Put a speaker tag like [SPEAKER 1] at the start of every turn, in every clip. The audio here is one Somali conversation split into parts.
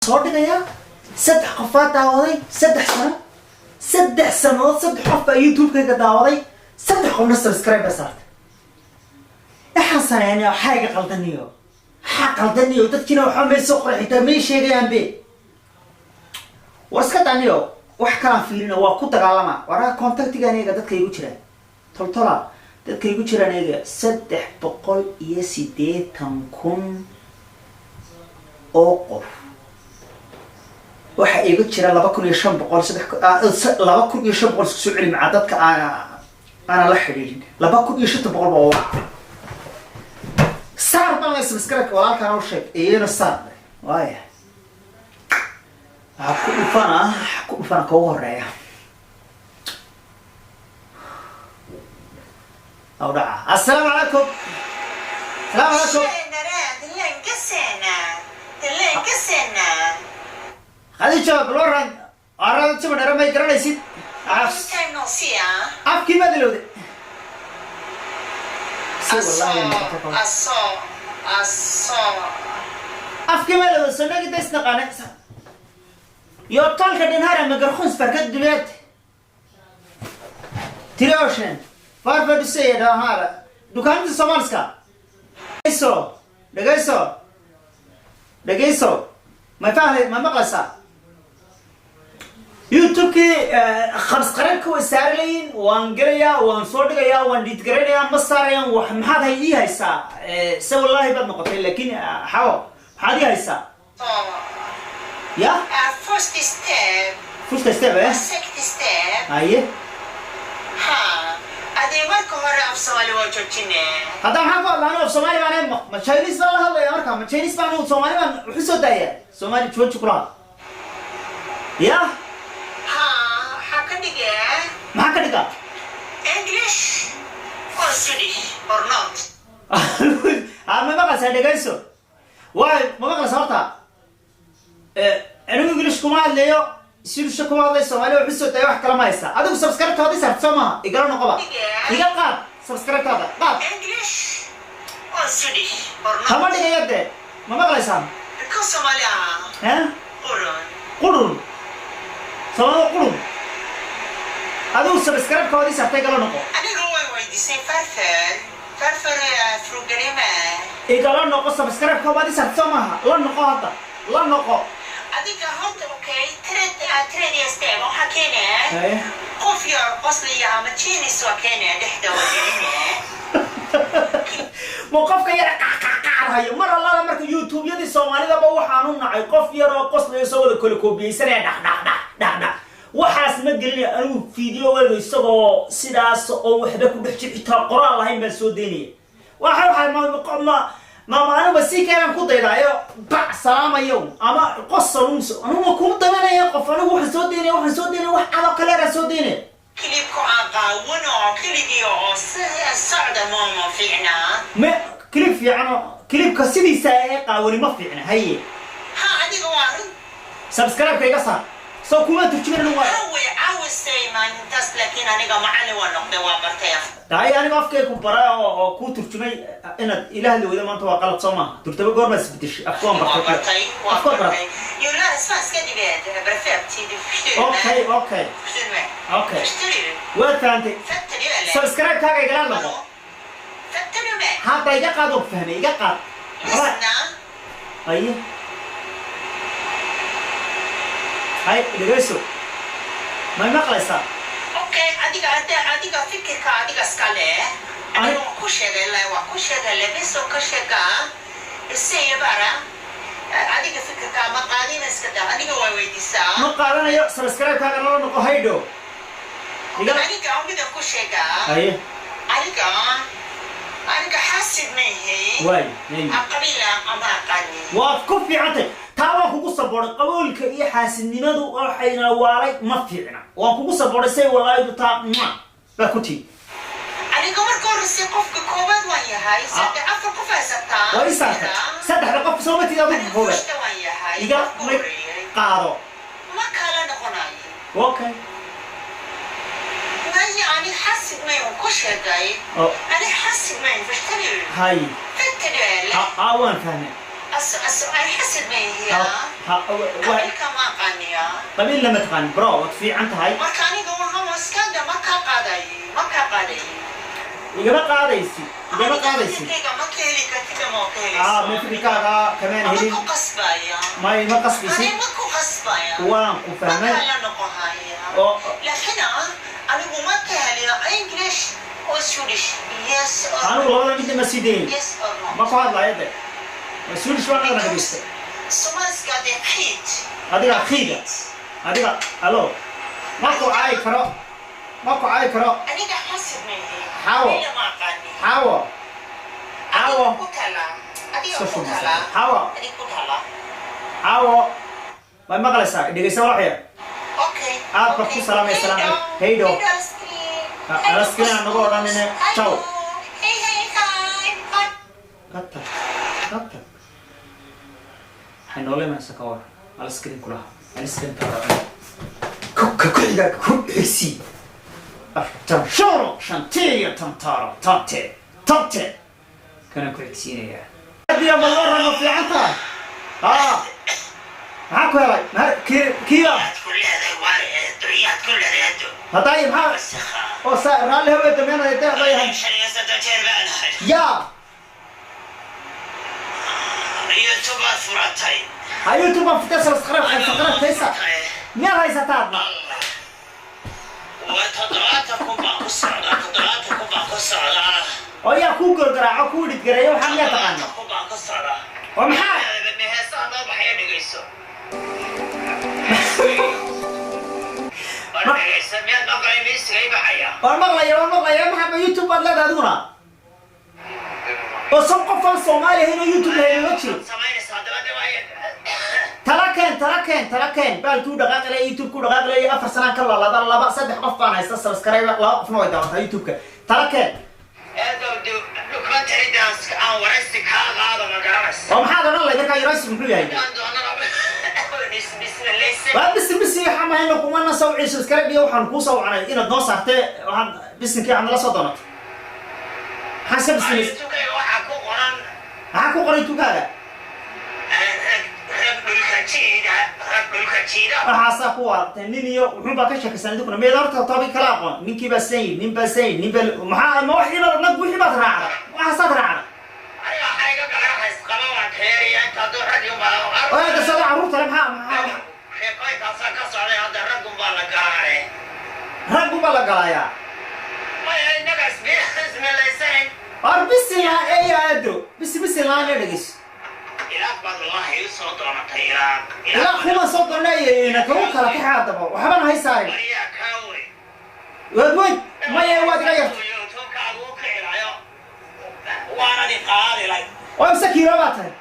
[SPEAKER 1] Soo dhigayaa, 3 qofaa daawaday. 3 sano, 3 sanadood, 3 qof baa YouTube-kayga daawaday, 3 qofna subscribe ba saartay. Waxaan sameynaya, waxaa iga qaldaniyo, waxaa qaldaniyo. Dadkiina waxba may soo qoray, xitaa may sheegayaan be. War iska daniyo, wax kalaan fiirina, waa ku dagaalama. Waraa contactiga aniga dadka igu jira, toltola dadka igu jiraan eega, 380,000 oo qof waxaa iiga jira, 2500, 2500 isku soo celi macaa dadka aanan la xidhiidhin, 2500 baa waa saar baan la subscribe. Walaalkaan u sheeg, iyana saar waaya. Waxaa ku dhufana, waxaa ku dhufana ka ugu horeeya aw dhaca. Assalaamu calaykum, asalaamu calaykum.
[SPEAKER 2] Tjenare, det är länge sen. Det är länge sen.
[SPEAKER 1] Khadiija balwaran arada jaba dhere, may garanaysid?
[SPEAKER 2] Long time no see, ah.
[SPEAKER 1] Afkii maad ilowday si
[SPEAKER 2] Alltså,
[SPEAKER 1] wallahi.
[SPEAKER 2] alltså, alltså.
[SPEAKER 1] Afkii maad ilowday sonagida isnaqaane yo talka den här migrationsverket, du vet. 3 år sedan. Varför du säger det här? Du kan inte somaliska. Dhegeyso, dhegeyso, dhegeyso. Ma fahmay? Ma maqlaysaa? YouTube-kii khabsqaranka way saari leeyiin. Waan gelayaa, waan soo dhigayaa, waan dhiidgaraynayaa, ma saarayaan. Wax maxaad hay ii haysaa? Se wallaahi baad noqotay, laakiin xawo maxaad ii haysaa?
[SPEAKER 2] Så,
[SPEAKER 1] Ya.
[SPEAKER 2] Först step,
[SPEAKER 1] Första step, eh?
[SPEAKER 2] Second step.
[SPEAKER 1] Haye.
[SPEAKER 2] Ha. Ade marka hore af Soomaali waa joojine.
[SPEAKER 1] Hadda maxaan ku hadlaa anigu? Af Soomaali baan, ma Chinese baan la hadlaya marka? Ma Chinese baan anigu? Soomaali baan wuxuu soo daaya, Soomaali jooji kulaha ya.
[SPEAKER 2] Ha, waxaa ka dhigee
[SPEAKER 1] Maxaa ka dhigaa?
[SPEAKER 2] English or Swedish or not.
[SPEAKER 1] Ha, ma maqlaysaa? Dhegayso waay, ma maqlaysaa horta? Anigu English kuma hadlayo, Swedish kuma hadlayo, Soomaali wuxuu soo daaya. Wax kala ma haysaa adigu? Subscribe-taada saarta soo maaha? Igala noqoba, iga qaad subscribe-taada, qaad.
[SPEAKER 2] English or Swedish or not.
[SPEAKER 1] Kama dhigayo dee, ma maqlaysaa?
[SPEAKER 2] Because Somalia
[SPEAKER 1] Eh?
[SPEAKER 2] Qurun.
[SPEAKER 1] Qurun, Soomaalida qurun. Adigu subscribe-koodii sartay, gala noqo.
[SPEAKER 2] Aniga way weydiisay varför. Varför frågar mig?
[SPEAKER 1] Igala noqo subscribe-koodii sartay soo maaha? La noqo hadda, la noqo.
[SPEAKER 2] Adiga horta okej, tredje steg waxaa keenaya
[SPEAKER 1] Haye.
[SPEAKER 2] Qof yar qoslaya ama jinis waa keenaya dhexda waa gelinaya.
[SPEAKER 1] Ma qofka yara qaqaqaarhayo mar allaala marka YouTube-yadii Soomaalidaba waxaan u nacay qof yar oo qoslayo soo wada kala koobiyeysanaya, dhaq dhaq dhaq dhaq dhaq. Waxaas ma gelinaya anigu video weliga isagoo sidaas oo waxba ku dhex jir, xitaa qoraal lahayn baan soo daynaya. Waxa ma ma anigu si keenan ku daydaayo, bac salaamayo ama qosol anigu ma kuma dabanaya qof. Anigu waxaan soo daynaya, waxaan soo daynaya wax cadoo kaleeraan soo daynaya.
[SPEAKER 2] Kilibku aan qaawan oo keligii oo socda mooma fiicnaa.
[SPEAKER 1] Ma clip fiican oo clipka sidiisa ee qaawani ma fiicna, haye.
[SPEAKER 2] Ha, adiga waa run.
[SPEAKER 1] Subscribe-ka iga saar, soo kuma turjumin waa.
[SPEAKER 2] Ha, way caawisay maalintaas, laakiin aniga macallin waa noqday, waa bartay af.
[SPEAKER 1] Tahay aniga afkay ku bara oo kuu turjumay inaad ila hadli weydo maanta waa qalad soo maaha? Turtaba goormaad isbedeshay? Afka waan
[SPEAKER 2] Waa
[SPEAKER 1] bartay.
[SPEAKER 2] bartay, waa
[SPEAKER 1] Afka waan
[SPEAKER 2] bartay.
[SPEAKER 1] baratay.
[SPEAKER 2] You lär svenska, du vet perfekt, du förstår
[SPEAKER 1] Okay.
[SPEAKER 2] mig.
[SPEAKER 1] Okay.
[SPEAKER 2] Förstår du mig?
[SPEAKER 1] Okay.
[SPEAKER 2] Förstår du?
[SPEAKER 1] Waad fahantay.
[SPEAKER 2] Fattar du eller?
[SPEAKER 1] Subscribe-kaaga igala noqo.
[SPEAKER 2] Hallå? Fattar du mig?
[SPEAKER 1] Hadda iga qaad oo fahmay, iga qaad.
[SPEAKER 2] Lyssna.
[SPEAKER 1] Haye, hay, dhegeyso, may maqlaysaa?
[SPEAKER 2] Okej, adiga adiga fikirka adiga iska leh. Aniga waan ku sheegay, ilaa waan ku sheegay lebeso ka sheegaa. Säger bara. Adiga fikirka ma qaadin, iska daa. Aniga waa weydiisaa.
[SPEAKER 1] Ma qaadanayo, subscribe-kaaga nala noqo, haydho iga.
[SPEAKER 2] Aniga mida ku sheegaa.
[SPEAKER 1] Haye.
[SPEAKER 2] Aniga xaasid ma ihi.
[SPEAKER 1] Waay hay.
[SPEAKER 2] Qabiila ama aqaani.
[SPEAKER 1] Waad ku fiicantay, taa waan kugu sabooray. Qaboolka iyo xaasidnimadu waxayna waalay, ma fiicna. Waan kugu sabooray, say walaayidu taa mua baa ku tii.
[SPEAKER 2] Aniga marka horreysay qofka koowaad waan yahay. Saddex afar qof haysataa.
[SPEAKER 1] Waa ii saartay saddexda qof soo matid adigu
[SPEAKER 2] Aniga
[SPEAKER 1] koobaad.
[SPEAKER 2] Fushta waan yahay.
[SPEAKER 1] Iga
[SPEAKER 2] qofka
[SPEAKER 1] may
[SPEAKER 2] horreeyay.
[SPEAKER 1] Qaado.
[SPEAKER 2] Ma kala noqonayo.
[SPEAKER 1] Okay.
[SPEAKER 2] Maya, ani xaasid may ku sheegay.
[SPEAKER 1] Oo.
[SPEAKER 2] Ani xaasid may, förstår du?
[SPEAKER 1] Hay.
[SPEAKER 2] Fattar du eller?
[SPEAKER 1] Ha ha, waan fahmay.
[SPEAKER 2] Alltså, alltså, ani xaasid may
[SPEAKER 1] Ha.
[SPEAKER 2] ya.
[SPEAKER 1] Ha wa-
[SPEAKER 2] Qabiilka ma aqaaniya.
[SPEAKER 1] Qabiil lama taqaan, bro, waad fiican tahay.
[SPEAKER 2] Marka aniga waxaan maskanda ma kaa qaaday, ma kaa qaaday.
[SPEAKER 1] Igama qaadaysid, igama qaadaysid.
[SPEAKER 2] Fikirkayga ma ka heli kartid ama waa ka helaysaa?
[SPEAKER 1] Aa, ma fikirkaaga kamaan
[SPEAKER 2] Ama
[SPEAKER 1] helin.
[SPEAKER 2] ku qasbaya.
[SPEAKER 1] May, ma qasbisid.
[SPEAKER 2] Ani ma ku qasbaya.
[SPEAKER 1] Waan ku fahmay.
[SPEAKER 2] Ma kala noqohaya.
[SPEAKER 1] Oo.
[SPEAKER 2] Laakiin anigu ma ka helin English or Swedish. Yes or
[SPEAKER 1] Anigu
[SPEAKER 2] no.
[SPEAKER 1] labada midna ma sii dayin.
[SPEAKER 2] Yes or no.
[SPEAKER 1] Ma ku hadlayo de, ma Swedish baan adana dhegeysta.
[SPEAKER 2] Somaliska det är skit.
[SPEAKER 1] Adiga khiida, adiga alo, ma ku caayi karo, ma ku caayi karo.
[SPEAKER 2] Aniga xasib mehe.
[SPEAKER 1] Xaawo.
[SPEAKER 2] Aniga ma aqaani.
[SPEAKER 1] Xaawo, xaawo.
[SPEAKER 2] Adiga ku tala. Adiga
[SPEAKER 1] Soo
[SPEAKER 2] ku
[SPEAKER 1] fadhiisa.
[SPEAKER 2] tala.
[SPEAKER 1] Xaawo.
[SPEAKER 2] Adiga ku tala.
[SPEAKER 1] Xaawo, way maqlaysaa? Dhegeysa walaxya.
[SPEAKER 2] Okay.
[SPEAKER 1] Aad baan ku salaamay, salaam calaykum. Hej då.
[SPEAKER 2] Hej då, älskling.
[SPEAKER 1] Ha, älskling, aan nagu odhanine.
[SPEAKER 2] Hej
[SPEAKER 1] Ciao.
[SPEAKER 2] då. Hej, hej, hej. Hej.
[SPEAKER 1] Ka tag, ka tag. Waxay noola imanaysaa ka war alaskrin kulaha alaskrinta ka ku xiga ku xigsi afartan shoro shantiyo tantaro tante tante kana ku xigsiinayaa. Hadiya malora, ma fiican tahay? Haa, maxaa ku helay? Maxaa kiya?
[SPEAKER 2] Yaad ku leedahay eedo.
[SPEAKER 1] Hadday maxaa
[SPEAKER 2] Wasakha.
[SPEAKER 1] Oo sa raalli hawee dameenaya deeqdayahay.
[SPEAKER 2] 35 jeer baan ahay.
[SPEAKER 1] Yaa.
[SPEAKER 2] YouTube baad furatay.
[SPEAKER 1] Ha, YouTube baan fitay, subscribe subscribe taysa miyaad haysataa adna?
[SPEAKER 2] Waa 70,000 baan ku socdaa, 70,000 baan ku socdaa.
[SPEAKER 1] Oo yaa kuu gorgaraaco, kuu dhidgareeyo? Waxaa miyaa taqaana?
[SPEAKER 2] 70,000 baan ku socdaa.
[SPEAKER 1] Oo maxaa?
[SPEAKER 2] Heesaha noo baxaya dhegeyso. War dhegeyso, miyaad maqlay miisiga i baxaya?
[SPEAKER 1] Waan maqlaya, waan maqlaya. Maxaa, ma YouTube baad leedahay adiguna? Oo san qof aan Soomaali ahayn oo YouTube lahayn ma jiro.
[SPEAKER 2] Samaynaysa haddaba de waaye.
[SPEAKER 1] Tala keen, tala keen, tala keen. Baalkii u dhaqaaqi laya, YouTube ku dhaqaaqi laya, 4 sanaan ka lalada, laba saddex qof baan haysta subscribe, laba qofna way daawataa YouTube-ka. Tala keen.
[SPEAKER 2] Eedow documentary dance aan waraysi kaa qaado, ma garanaysa.
[SPEAKER 1] Oo maxaad odhan lahayd markaa? Yaraysi muxuu yahay?
[SPEAKER 2] Aan doonana bismilaysan.
[SPEAKER 1] Waa bisin bisin waxaa mahayno kumana sawci subscribe iyo waxaan kuu sawcanay inaad noo saartee. Waxaan bisinkii waxaad nala soo doonato, maxaa iska bisinaysa?
[SPEAKER 2] YouTube-kayga waxaa ku qoran.
[SPEAKER 1] Maxaa ku qoray YouTube-kaaga?
[SPEAKER 2] Rag dhulka jiida, rag dhulka jiida.
[SPEAKER 1] Waxaasaa ku waartay nin iyo wuxuun baa ka sheekaysan. Idinkuna miyaad horta tobi kala aqoon? Ninkii baa san yidhi, nin baa san yidhi, nin baa maxaa ma waxii baad nag wixii baad raacda, waxaasaad raacda.
[SPEAKER 2] Aniga waxaa iga galan haysqaba, waan keeraya inta hadduu rag yun baa.
[SPEAKER 1] Oo hadda sada carruurta le, maxaa maxaa?
[SPEAKER 2] Sheekooyinkaasaa ka socday hadda, raggun baa la galaane.
[SPEAKER 1] Raggu baa la galayaa.
[SPEAKER 2] Maya, innaga ismilaysanayn.
[SPEAKER 1] War bisin laa ee aado bisi bisin laan ee dhegeyso.
[SPEAKER 2] Ilaaq baad wallahi ii soo doonatay, ilaaq.
[SPEAKER 1] Ilaa kuma soo doonayna kagu kala kaxa haddaba, waxbana hay saarin.
[SPEAKER 2] Waryaa kaa wey.
[SPEAKER 1] Waad weyn, maya, waad iga yarta.
[SPEAKER 2] YouTube-kaagu u kicilayo waanad i qaadilay.
[SPEAKER 1] Oo imse kiilo baa tahay?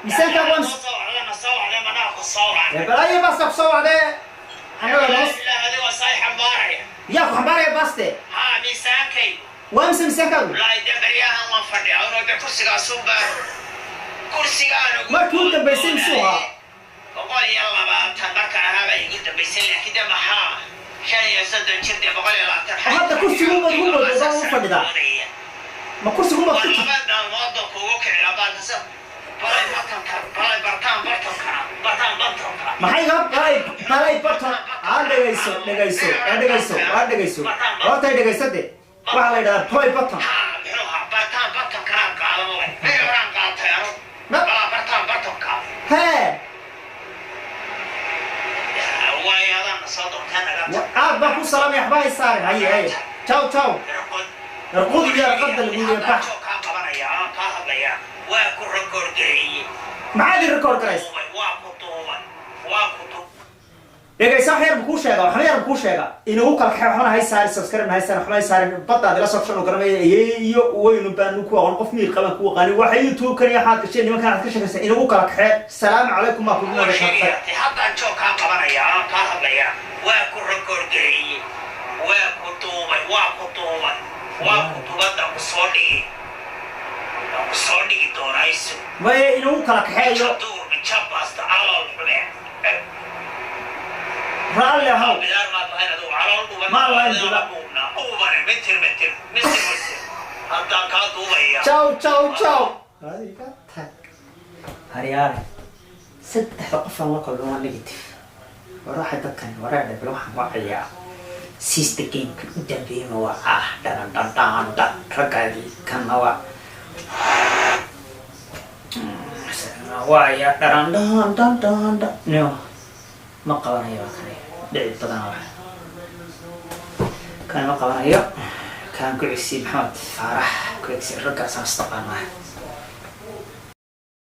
[SPEAKER 1] Miisaankaagu waa
[SPEAKER 2] Noo soo wacday, na soo wacday, manaa ku soo wacday.
[SPEAKER 1] Balaayo baasta ku soo wacdee annaga noos.
[SPEAKER 2] Ilaah, adigoo saay xambaaraya.
[SPEAKER 1] Yaa ku xambaaraya baaste?
[SPEAKER 2] Haa, miisaankaygu.
[SPEAKER 1] Waa imse miisaankaagu?
[SPEAKER 2] Wallaahi dee baryahan waan fadhiyaa unoo dee kursigaasunbaa kursigaan ugu
[SPEAKER 1] Markii u dambaysay misuu ahaa?
[SPEAKER 2] 120 markaan ahaa baa igu dambaysay, laakiin de maxaa 35 jir dee 120.
[SPEAKER 1] Hadda kursigu baad ugu moodaa u fadhidaa? Ma kursigu baad
[SPEAKER 2] War
[SPEAKER 1] ku
[SPEAKER 2] laba maalmood oo kugu kicila baalkasa balay bartanka, balay bartaan bartankana bartaan bartanka.
[SPEAKER 1] Maxay ga balay balay button? Aa, dhegayso, dhegayso, aa, dhegayso, aa, dhegayso horta, dhegayso de. Waxaa la yidhahdaa play button.
[SPEAKER 2] Haa, muxuu ahaa bartaan bartankanaan qaadano way meel horaan qaatay anu. Balaa bartaan bartanka.
[SPEAKER 1] Hee.
[SPEAKER 2] Waayo adaan soo doontaa naga.
[SPEAKER 1] Aad baan ku salaamay, waxba hay saarin. Haye, haye, ciao, ciao.
[SPEAKER 2] Irqod.
[SPEAKER 1] Irqud iyo irqadda lagu yihi bax.
[SPEAKER 2] Kaa qabanaya ama kaa hadlaya, waa ku record gareeyey.
[SPEAKER 1] Maxaad i record garaysa?
[SPEAKER 2] Duubay, waa ku duubay, waa ku duubay.
[SPEAKER 1] Dhegaysa, wax yar buu kuu sheega, waxba yar buu kuu sheega. Inagu kala kaxay, waxbana hay saarin, subscribe hay saarin, waxba hay saarin. Baddaad ila soo gashan oo garanaya ayey iyo weynu baanu ku aqoon, qof miir qaban ku aqaanin. Waxa YouTube kan iyo waxaad gashay nimankan aad ka sheekaysa, inagu kala kaxee. Salaamu calaykum baa kugu
[SPEAKER 2] Waa
[SPEAKER 1] nabad.
[SPEAKER 2] sheegaya haddaan joog kaa qabanaya ama kaa hadlaya, waa ku record gareeyey, waa ku duubay, waa ku duubay, waa ku duubadda ku soo dhigi, waan ku soo dhigi doonaa isu.
[SPEAKER 1] Maye, inagu kala kaxeeyo.
[SPEAKER 2] Duur mijabaasta calool xume.
[SPEAKER 1] Raalli ahow.
[SPEAKER 2] Bidaar maad lahayn adigu, calool dhuuban.
[SPEAKER 1] Ma lahayn bidaar.
[SPEAKER 2] Dhuubnaa dhuubane, mitir mitir mitir mitir haddaan kaa duubaya.
[SPEAKER 1] Ciao, ciao, ciao. Haryaare. Saddexda qof aan la kulmay waa negative. War waxay dadkani wareedha bal waxaan wacayaa sister gameka u dambeeyay ma wacaa? Dharan dhan dhan dhan raggaagii kanna waa wacaya dharan dhan dhan dhan dhan. No, ma qabanayo. Waa kane dhici badanaa wax kan ma qabanayo. Kaan ku cegsi, Maxamed Faarax ku cegsi. Raggaasaan istaqaanaa.